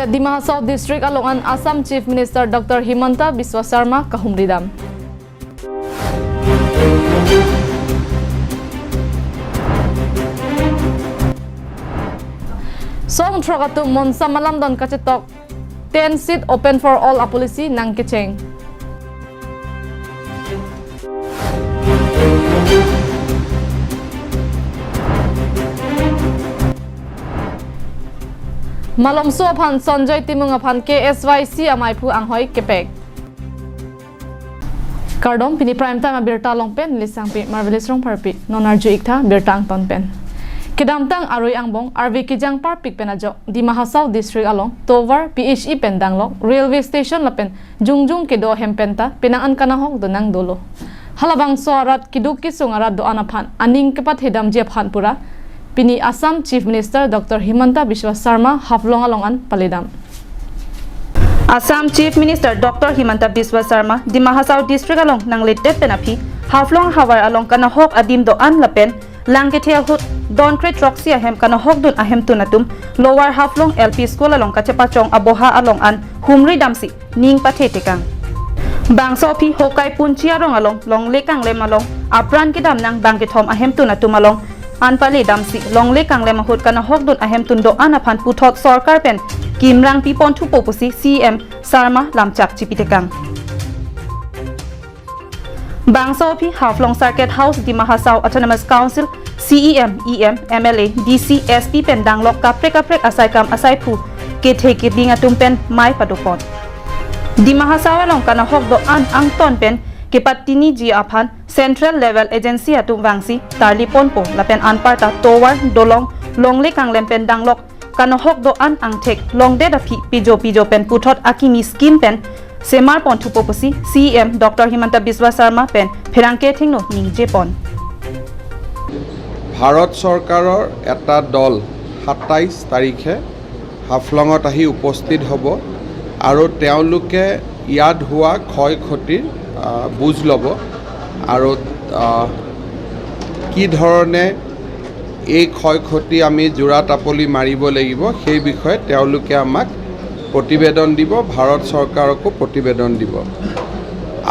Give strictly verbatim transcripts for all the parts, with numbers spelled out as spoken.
Dima Hasao District along an Assam Chief Minister Doctor Himanta Biswa Sarma kahumri dam. Song throk atum Monsa Malamdon kachetok, ten seat open for all a policy nangkecheng. Malomso aphan Sanjoy Timung aphan K S Y C amaiphu anghoi kepek. Kardom, pini Prime Time abirta along pen neli Sangpi Marvelous Rongpharpi. Non arju-ik tha birta angton pen. Kedamtang arui angbong arve kejang parpik pen ajok Dima Hasao District along tovar, P H E pen danglok, railway station lapen jongjong kedo ahem penta penang an kanahok donang dolo. Halabangso arat keduk kesung arat do-an aphan aning kepathedamji aphan pura pini Assam Chief Minister Doctor Himanta Biswa Sarma Haflong along an paledam. Assam Chief Minister Doctor Himanta Biswa Sarma Dima Hasao District along nangledet pen aphi Haflong havar along kanahok adim do-an lapen langkethe ahut don kre throksi ahem kanahokdun ahemtun atum Lower Haflong L P School along kachepachong aboha along an humri damsi ning pathe tekang. Bangso aphi Hokai Punchi arong along longle kanglem along apran kedam nang bangkethom ahemtun atum along an pale damsi longle kanglem ahut kanahokdun ahemtun do-an aphan puthot sorkar pen kimrang pipon thupo pusi C E M Sarma lamchak chipi tekang. Bangso aphi Haflong Circuit House, Dima Hasao Autonomous Council, C E M, E M, M L A, D C, S P pen danglok kaprek kaprek asaikam asaiphu kethe keding atum pen mei padopon. Dima Hasao along kanahok do-an angton pen kepatini ji aphan Central Level Agency atum vangsi tarliponpo lapen anparta tovar, dolong, longle kanglem pen danglok kanahok do-an angthek longdet aphi pijo pijo pen puthot akimi scheme pen semarpon thupo pusi C E M Doctor Himanta Biswa Sarma pen pherangke thengno ningjepon. Bharat চৰকাৰৰ এটা দল সাতাইছ তাৰিখে হাফলঙত আহি উপস্থিত হ'ব আৰু তেওঁলোকে ইয়াত হোৱা ক্ষয় ক্ষতিৰ, আহ, বুজ ল'ব আৰু, আহ, কি ধৰণে এই ক্ষয় ক্ষতি আমি জোৰা টাপলি মাৰিব লাগিব, সেই বিষয়ে তেওঁলোকে আমাক প্ৰতিবেদন দিব, ভাৰত চৰকাৰকো প্ৰতিবেদন দিব।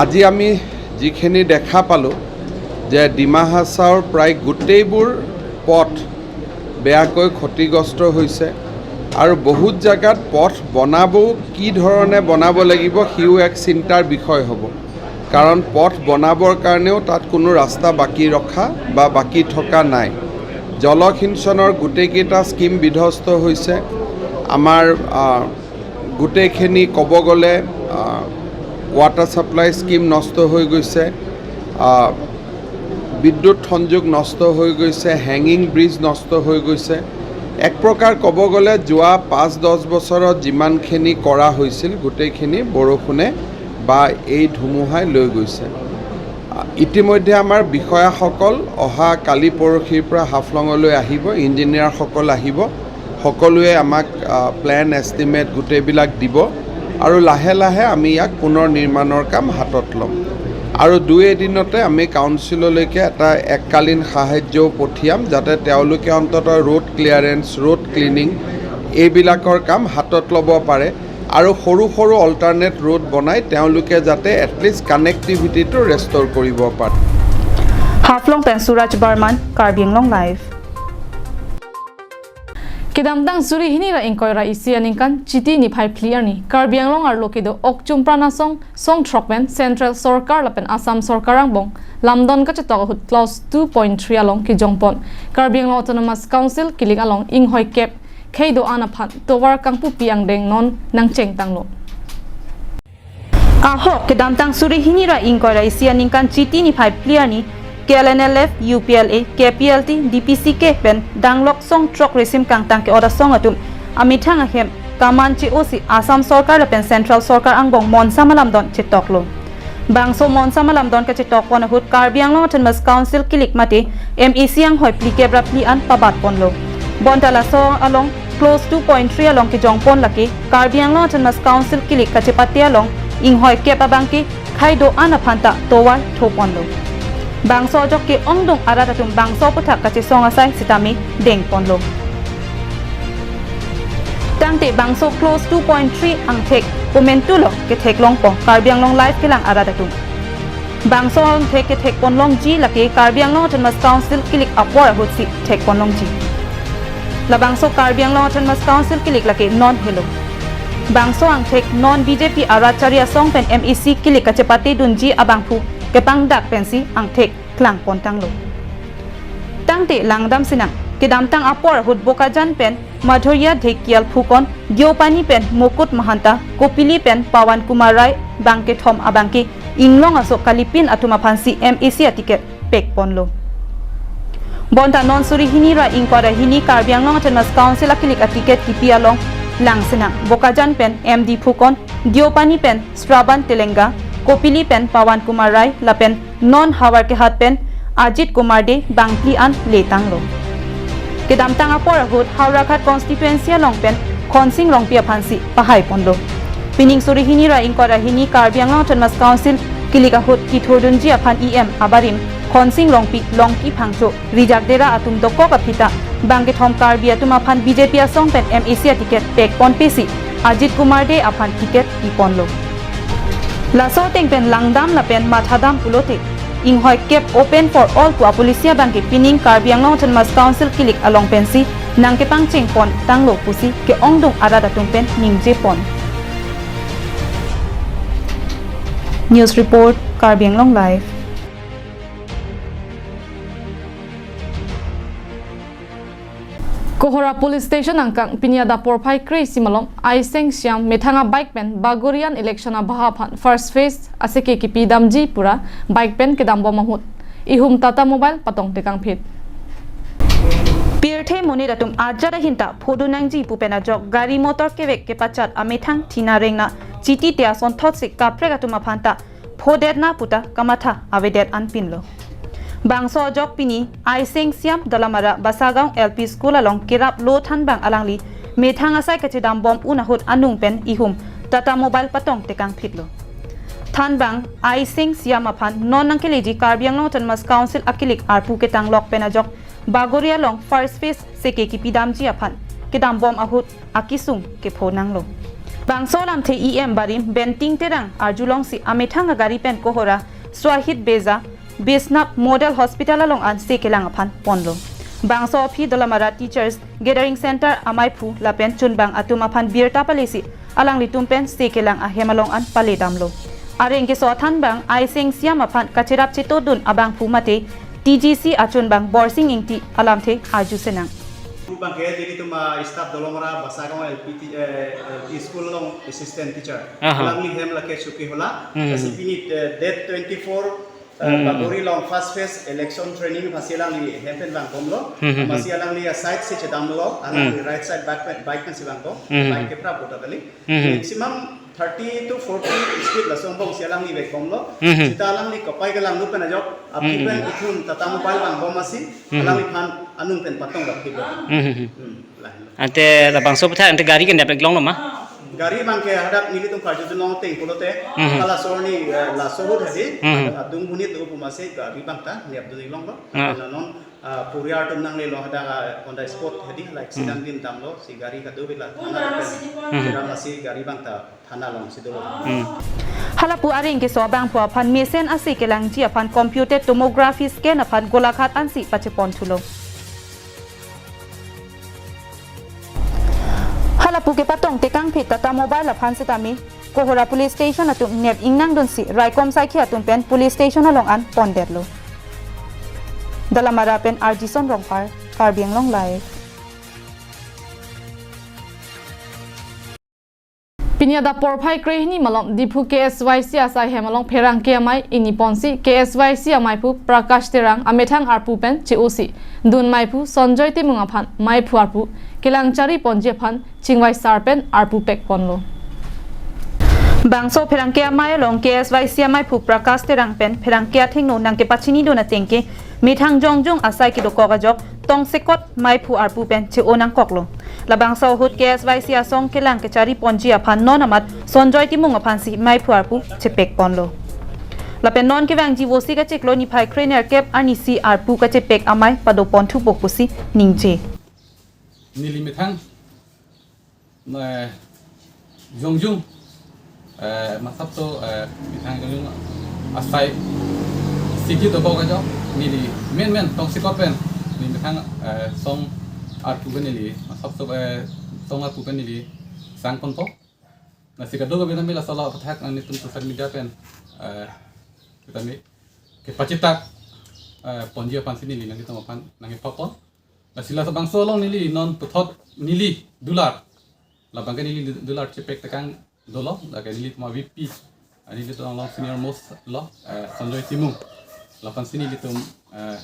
আজি আমি যিখিনি দেখা পালোঁ যে ডিমা হাছাওৰ প্ৰায় গোটেইবোৰ পথ বেয়াকৈ ক্ষতিগ্ৰস্ত হৈছে আৰু বহুত জেগাত পথ বনাবও, কি ধৰণে বনাব লাগিব, সিও এক চিন্তাৰ বিষয় হ'ব। কাৰণ পথ বনাবৰ কাৰণেও তাত কোনো ৰাস্তা বাকী ৰখা বা বাকী থকা নাই। জলসিঞ্চনৰ গোটেইকেইটা স্কিম বিধ্বস্ত হৈছে। আমাৰ, আহ, গোটেইখিনি ক'ব গ'লে, আহ, ৱাটাৰ ছাপ্লাই স্কিম নষ্ট হৈ গৈছে, আহ, বিদ্যুৎ সংযোগ নষ্ট হৈ গৈছে, হেংগিং ব্ৰিজ নষ্ট হৈ গৈছে। এক প্ৰকাৰ ক'ব গ'লে যোৱা পাঁচ দহ বছৰত যিমানখিনি কৰা হৈছিল, গোটেইখিনি বৰষুণে বা এই ধুমুহাই লৈ গৈছে। ইতিমধ্যে আমাৰ বিষয়াসকল অহা কালি পৰহিৰ পৰা হাফলঙলৈ আহিব, ইঞ্জিনিয়াৰসকল আহিব, সকলোৱে আমাক, আ, প্লেন এষ্টিমেট গোটেইবিলাক দিব আৰু লাহে লাহে আমি ইয়াক পুনৰ নিৰ্মাণৰ কাম হাতত ল'ম। আৰু দুই এদিনতে আমি কাউন্সিললৈকে এটা এককালীন সাহায্যও পঠিয়াম, যাতে তেওঁলোকে অন্ততঃ ৰোড ক্লিয়াৰেন্স, ৰোড ক্লিনিং এইবিলাকৰ কাম হাতত ল'ব পাৰে। আৰু সৰু সৰু অল্টাৰনেট ৰোড বনাই তেওঁলোকে যাতে এটলিষ্ট কানেক্টিভিটিটো ৰেষ্ট'ৰ কৰিব পাৰে। Haflong pen Suraj Barman, Karbi Anglong Live. Kedamtang suri hini ra ingkoi ra isi aningkan Chiti niphai phli arni Karbi Anglong arlo kedo ok chumpran asong song throk pen Central Sorkar lapen Assam Sorkar angbong lamdon kachetok ahut Clause two point three along kejongpon Karbi Anglong Autonomous Council kilik along inghoi kep khei do-an aphan tovar kangpupi angdeng non nangchengtanglo. Ahok kedamtang suri hini ra ingkoi ra isi aningkan Chiti niphai phli arni K L N L F, U P L A, K P L T, D P C K pen danglok song throk risim kangtang ke-ot asong atum amethang ahem kaman che-osi Assam Sorkar lapen Central Sorkar angbong Monsa Malamdon chetoklo. Bangso Monsa Malamdon kachetokpon ahut Karbi Anglong Autonomous Council kilik mate M A C anghoi phli kep ra phli an pabatponlo. Bonta laso along Clause two point three along kejongpon lake Karbi Anglong Autonomous Council kilik kachepate along inghoi kep abangke khei do-an aphanta tovar thoponlo. Bangso ajok ke-ongdung arat atum bangso aputhak kachesong asai sitame dengponlo. Tangte bangso clause two point three angthek komantu lo ketheklongpo Karbi Anglong Live kelang arat atum. Bangso angthek kethekponlongji lake Karbi Anglong Autonomous Council kilik apor ahutsi thekponlongji. Labangso Karbi Anglong Autonomous Council kilik lake non helo. Bangso angthek non B J P arat chari asong pen M A C kilik kachepatedunji abangphu kepangdak pensi angthek klangpontanglo. Tangte langdam sinang, kedamtang apor ahut Bokajan pen Madhurya Dhekkial phukon Deopani pen Mukut Mahanta, Kopili pen Pawan Kumar Rai bangkethom abangke inglong aso kalipin atum aphansi M A C aticket pekponlo. Bonta non suri hini ra ingkoi ra hini Karbi Anglong Autonomous Council akilik aticket kipi along langsinang, Bokajan pen M D phukon Deopani pen Shravan Telenga, Kopili pen Pawan Kumar Rai lapen non Howraghat pen Ajit Kumar Dey bangphli an letanglo. Kedamtang apor ahut Howraghat constituency along pen Khonsing Rongpi aphansi pahaiponlo. Pining suri hini ra ingkoi ra hini Karbi Anglong Autonomous Council kilik ahut kithurdunji aphan E M abarim Khonsing Rongpi, Longki Phangcho, Rijak Dera atum dokok aphi ta bangkethom Karbi atum aphan B J P asong pen M A C aticket pekponpesi Ajit Kumar Dey aphan ticket piponlo. Laso ateng pen langdam lapen mathadam pulote inghoikep open for all pu apolicy abangke pining Karbi Anglong Autonomous Council kilik along pensi nangkepangchengpontanglo pusi ke-ongdung arat atum pen ningjepon. News report, Karbi Anglong Live. Kohora Police Station angkang pini adap porphai kre-isi malom Aiseng Siam methang abike pen Bagorian election abaha aphan first phase aseke kipidamji pura bike pen kedambom ahut ihum Tata Mobile patong tekangphit. Pirthe monit atum ajat ahin ta phodu nangji pu pen ajok gari motor kevek kepachat amethang thina rengna chiti te asonthotsi kaprek atum aphan ta phodetna puta kamatha avedet anpinlo. Bangso ajok pini Aiseng Siam Dolamara Basagaon L P School along kerap lo thanbang alangli methang asai kachedambom un ahut anung pen ihum Tata Mobile patong tekangphitlo. Thanbang Aiseng Siam aphan non nangkeleji Karbi Anglong Autonomous Council akilik arpu ketanglok pen ajok Bagori along first phase seke kipidamji aphan kedambom ahut akisung kepho nanglo. Bangso alamthe E M barim Benting Terang arjulongsi amethang agari pen Kohora Swahid Beza Bisnap Model Hospital along an se kelang aphan ponlo. Bangso aphi Dolamara Teachers Gathering Center amaiphu lapen chunbang atum aphan birta palesi alanglitum pen se kelang ahem along an paledamlo. Areng keso athanbang Aiseng Siam aphan kacherap chetodun abangphu mate T G C achunbang Borsing Ingti alamthe arju senang. Bangke jadi tuma staff Dolamara Basagaon L P T, eh, L P school along assistant teacher. Aha. Alangli hem lake Suki Hola. Hmm. Kasi pini, eh, date twenty-four, eh, Hmm. Bagori along first phase election training pasi alangli hem pen vangbomlo. Hmm, hmm, Masi hmm. Alangli a side si chedamlo, alangli Hmm. right side bike pen, bike pensi vangbom. Hmm, hmm, Bike hmm. Kepra puta kali. Hmm, hmm. Maximum thirty to forty speed lason bongsi alangli vangbomlo. Hmm, hmm. Sita alangli kapai kelang lu pen ajok, aphi Hmm, hmm. pen ithum Tata Mobile vangbom asi, Hmm, hmm. Alangliphan anung pen patong dap kibom. Hmm, hmm, hmm. Hmm, lah. Ante labangso aputhak ante gari ke nep eklonglo ma? Gari bangke hadak nelitum karju dunlong ateng pulote, Hmm. Kala sorni, eh, laso ahut hadi, Hmm. Adung bunit do pu masi gari bangta nep dun eklonglo. Ah. Lapen non, ah, puriar atum nanglelo hadak, ah, on the spot hadi, like, Hmm. Sidang din damlo, si gari kadokave la thana pen. Hmm. Kira masi gari bangta thana alongsi dolo. Hmm. Halapu areng keso abangphu aphan mesen ase kelangji aphan computed tomography scan aphan Golaghat ansi pacheponthulo. Halapu kepatong tekangphit Tata Mobile aphan setame Kohora Police Station atum nep ingnangdunsi raikom saikhi atum pen police station along an pondetlo. Dalamara pen Arjison Rongphar, Karbi Anglong Live. Pini adap porphai krehini malom Diphu K S Y C asai hem along pherangke amei ingniponsi K S Y C amaiphu Prakash Terang amethang arpu pen che-osi dun maiphu Sonjoy Timung aphan maiphu arpu kelang chariponji aphan chingvai sar pen arpu pekponlo. Bangso pherangke amei along K S Y C amaiphu Prakash Terang pen pherangke athengno nangkepachinidun atengke methang jongjung asai kedokok ajok tongsekot maiphu arpu pen che-o nangkoklo. Labangso ahut K S Y C asong kelang kechariponji aphan non amat Sonjoy Timung aphansi maiphu arpu chepekponlo. Lapen non kevangji Vosik achiklo niphai krenerkep arnisi arpu kachepek amei padoponthupo pusi ningje. Neli methang eh, jongjung, eh, masap to, eh, methang jongjung asai sigi dokok ajo neli menmen tongsekot pen neli methang, eh, song arpu pen neli masap to, eh, song arpu pen neli sangponpo. Lasi kadokave nami laso aputhak nanglitum social media pen, eh, kita ni kepachitak, eh, ponji aphan si neli nanglitum aphan nangkepapon. Lasi labangso along neli non puthot neli dular. Labang ke neli dular chepek tekang dolo, lake nelitum a V P, ah, nelitum along senior most lo, eh, Sanjoy Timung. Lapen si nelitum, eh,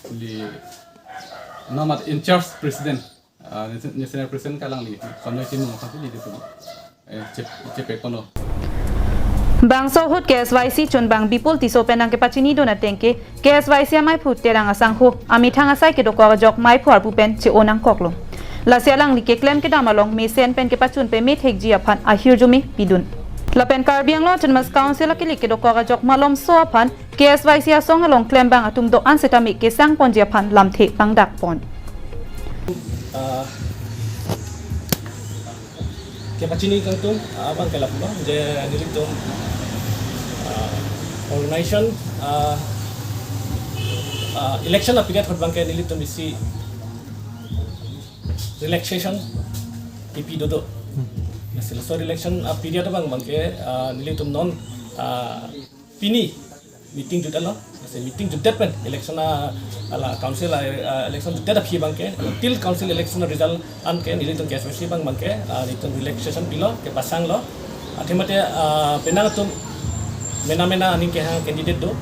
neli non mat in charge president, ah, national president ke alangli Sanjoy Timung aphan si nelitum, eh, chep-, chepek ponlo. Bangso ahut K S Y C chunbang Bipul Tisso pen nangkepachinidun ateng ke K S Y C amaiphu Terang asangho amethang asai kedokok ajok maiphu arpu pen che-o nangkoklo. Lasi alangli keklem kedam along mesen pen kepachun pame thekji aphan ahirjume pidun. Lapen Karbi Anglong Autonomous Council akilik kedokok ajok malomso aphan K S Y C asong along klembang atum do-an setame kesangponji aphan lamthe pangdakpon. Ah, kepachini kangtung, ah, abang ke lapulo, je nelitum, ah, organization, ah, ah, election a-period ahut abang ke nelitum isi relaxation pipi dodo. Lasi laso relaxation a-period abang abang ke, ah, nelitum non, ah, pini meeting jutlo. Lasi meeting jutdet pen election a, ala council a, ah, election jutdet aphi abang ke, till council election result an ke nelitum K S Y C abang abang ke, ah, nelitum relaxation pilo, kepasanglo. Athema te, ah, penang atum mena mena aning kehang candidate do.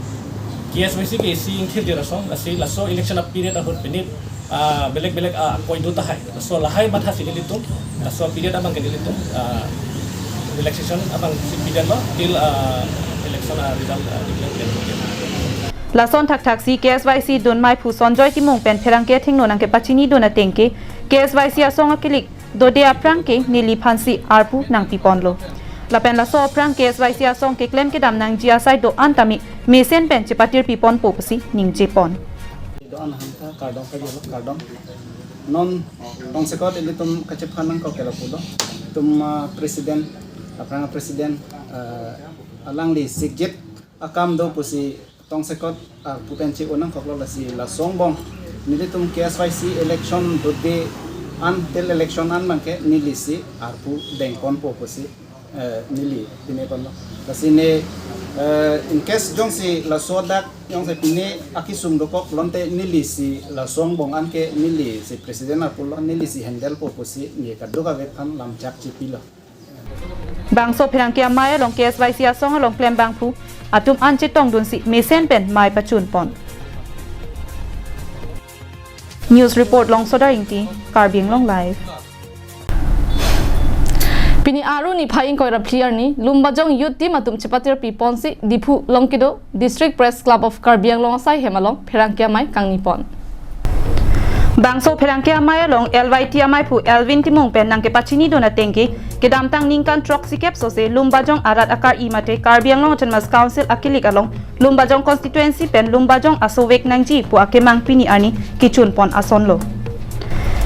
K S Y C ke isi ingthir dir asong, lasi laso election a-period ahut pini, ah, belek belek, ah, akoi do tahai. Laso lahai matha si nelitum, laso a-period abang ke nelitum, ah, relaxation abang si pidetlo, till, ah, election, ah, result, ah, declare. Lason thakthak si K S Y C dun maiphu Sanjoy Timung pen pherangke athengno nangkepachinidun ateng ke K S Y C asong akilik dode aphrang ke neliphan si arpu nangpiponlo. Lapen laso aphrang K S Y C asong keklem kedam nangji asai do-an tame mesen pen chepatir piponpo pusi ningjepon. Do-an hangta kardom kajolo, kardom. Non tongsekot ilitum kachephan nangkok ke lapulo. Itum, ah, president, aphrang president, ah, alangli sikjit akam do pusi tongsekot arpu pen che-o nangkoklo, lasi laso angbong nelitum K S Y C election dode an till election an abang ke neli si arpu dengponpo pusi, eh, neli pineponlo. Lasi ne, eh, in case jongsi laso adak jongsi pine akesung dokok pulote neli si laso angbong an ke neli si president arpulo, neli si handlepo pusi ne kadokave aphan lamchak chepilo. Bangso pherangke amei along K S Y C asong along klembangphu atum an chetongdunsi mesen pen mei pachunpon. News report Longsodar Ingti, Karbi Anglong Live. Pini Aru niphai ingkoi ra phli arni Lumbajong Youth Team atum chepatir piponsi Diphu along kedo District Press Club of Karbi Anglong asai hem along pherangke amei kangnipon. Bangso pherangke amei along L Y T amaiphu Elvin Timung pen nangkepachinidun ateng ke kedamtang ningkan throksikep sose Lumbajong arat akar-i mate Karbi Anglong Autonomous Council akilik along Lumbajong constituency pen Lumbajong asovek nangji pu akemang pini arni kechunpon asonlo.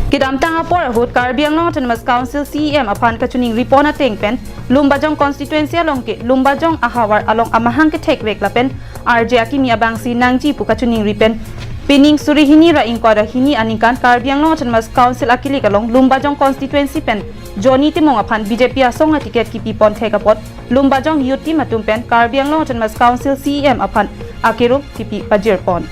Kedamtang apor ahut Karbi Anglong Autonomous Council C E M aphan kachiningripon ateng pen Lumbajong constituency along ke Lumbajong ahavar along amahang kethekvek lapen arje akimi abangsi nangji pu kachiningri pen pining suri hini ra ingkoi ra hini aningkan Karbi Anglong Autonomous Council akilik along Lumbajong constituency pen Johnny Timung aphan B J P asong aticket kipipon thek apot Lumbajong Youth Team atum pen Karbi Anglong Autonomous Council C E M aphan akerum kipi pajirpon.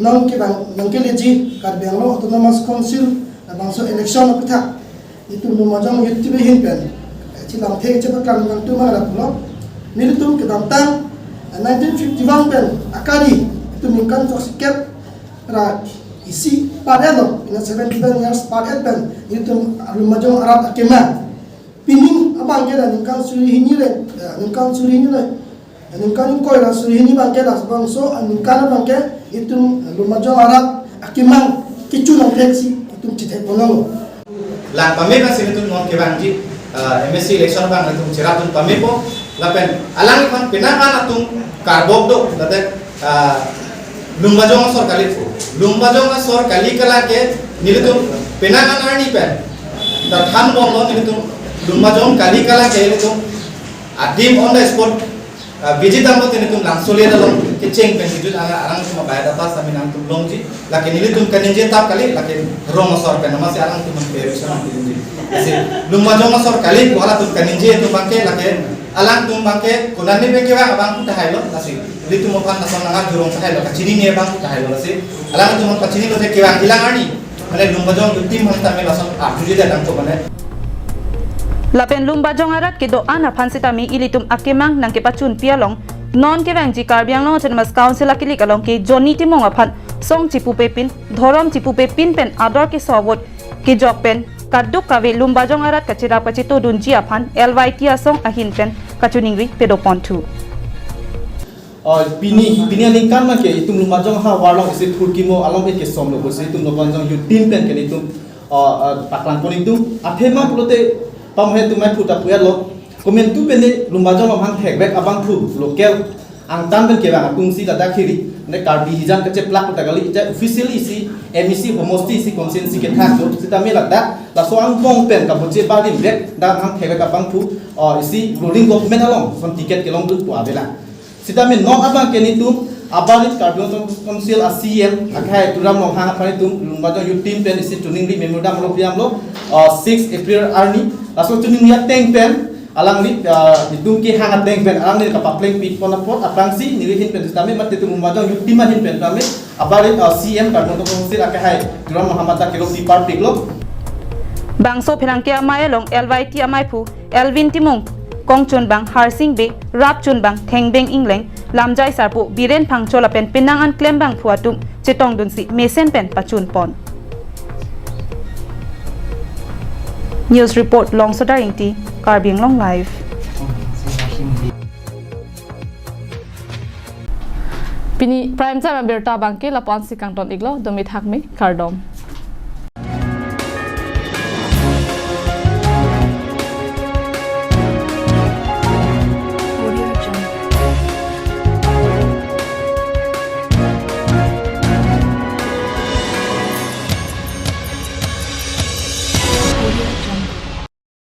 Nang kibang, nang keleji Karbi Anglong Autonomous Council labangso election aputhak itum Lumbajong Youth Team ahin pen, eh, chelamthe chepaklang nangtum lapulo. Nelitum kedamtang, eh, nineteen fifty-one pen akar-i itum ningkan throksikep ra isi par-etlo, ina seventy-one years par-et pen itum Lumbajong arat akemang. Pining abang ke la ningkan suri hini le, eh, ningkan suri hini le, eh, ningkan ingkoi ra suri hini abang ke labangso, eh, ningkan abang ke itum, eh, Lumbajong arat akemang kechun nangthek si itum chethekponlo. Lang pame abang si itum non kevangji, eh, M A C election abang itum cherapdun pamepo, lapen alangliphan penang an atum karbok do, late, eh, Lumbajong asor kali pu. Lumbajong asor kali kalang ke nelitum penang an arni pen Than bomlo nelitum Lumbajong kali kala ke nelitum adim on the spot, ah, visit damlo nelitum Langsolia along kecheng pen visit, arang, arangtum biodata sitame nangtum longji, lake nelitum kaningje tap kali, lake rong asor pen amatsi arangtum an pe-reaction nangtum longji. Lasi Lumbajong asor kali, ko halatum kaningje atum abangke, lake alangtum abangke konane pen kevang abang pu tahai lo, lasi nelitum aphan lason nang jurong tahai lo, kachinine abang pu tahai lo, lasi alangtum an pachinilo te kevang ilang arni. Mane Lumbajong youth team aphan tame lason arjuji le dangpo mane. Lapen Lumbajong arat kedo-an aphan sitame ilitum akemang nangkepachunpi along, non kevangji Karbi Anglong Autonomous Council akilik along ke Johnny Timung aphan song chipupepin, dhorom chipupepin pen ador keso avote kejok pen kaduk kave Lumbajong arat kacherap kachetodunji aphan L Y T asong ahin pen kachiningri pedoponthu. Ah, pini, pini aningkan abangke itum Lumbajong ahavar along isi thurkimo along ke kesom lo pusi itum Lumbajong youth team pen ke nelitum, ah, ah, paklangpon itum. Athema pulote pamhe tumai phuta puya lo. Komantu pen ne Lumbajong along hang thekvek abangphu local angtan pen kevang atum si ladak hiri ne Karbi hijan kacheplak kota kali, ita officially isi M E C homosti isi constituency kethak lo. Sitame ladak laso angbong pen kaboche barim vek dak hang thekvek abangphu, ah, isi ruling government along son ticket kelongdun pu avelang. Sitame non abangke nelitum abarim Karbi Anglong Autonomous Council a C E M akhai Tuliram Ronghang aphan nelitum Lumbajong youth team pen isi chiningri memorandum lo piyam lo, ah, six April arni. Laso chiningri ateng pen alangli, ah, itum kehang ateng pen alangli kapaplengpi pon apot aphrangsi neli ahin pen sitame mate itum Lumbajong youth team ahin pen tame abarim, ah, C E M Karbi Anglong Autonomous Council akhai Tuliram Ronghang mata kelongpi parpik lo. Bangso pherangke amei along L Y T ameiphu Elvin Timung, kongchunbang Harsing Bey, rapchunbang Thengbeng Engleng, lamjai sarpo Biren Phangcho lapen penang an klembangphu atum chetongdunsi mesen pen pachunpon. News report Longsodar Ingti, Karbi Anglong Live. Pini Prime Time abirta abangke lapu-ansi kangton-iklo, dome thakme, kardom.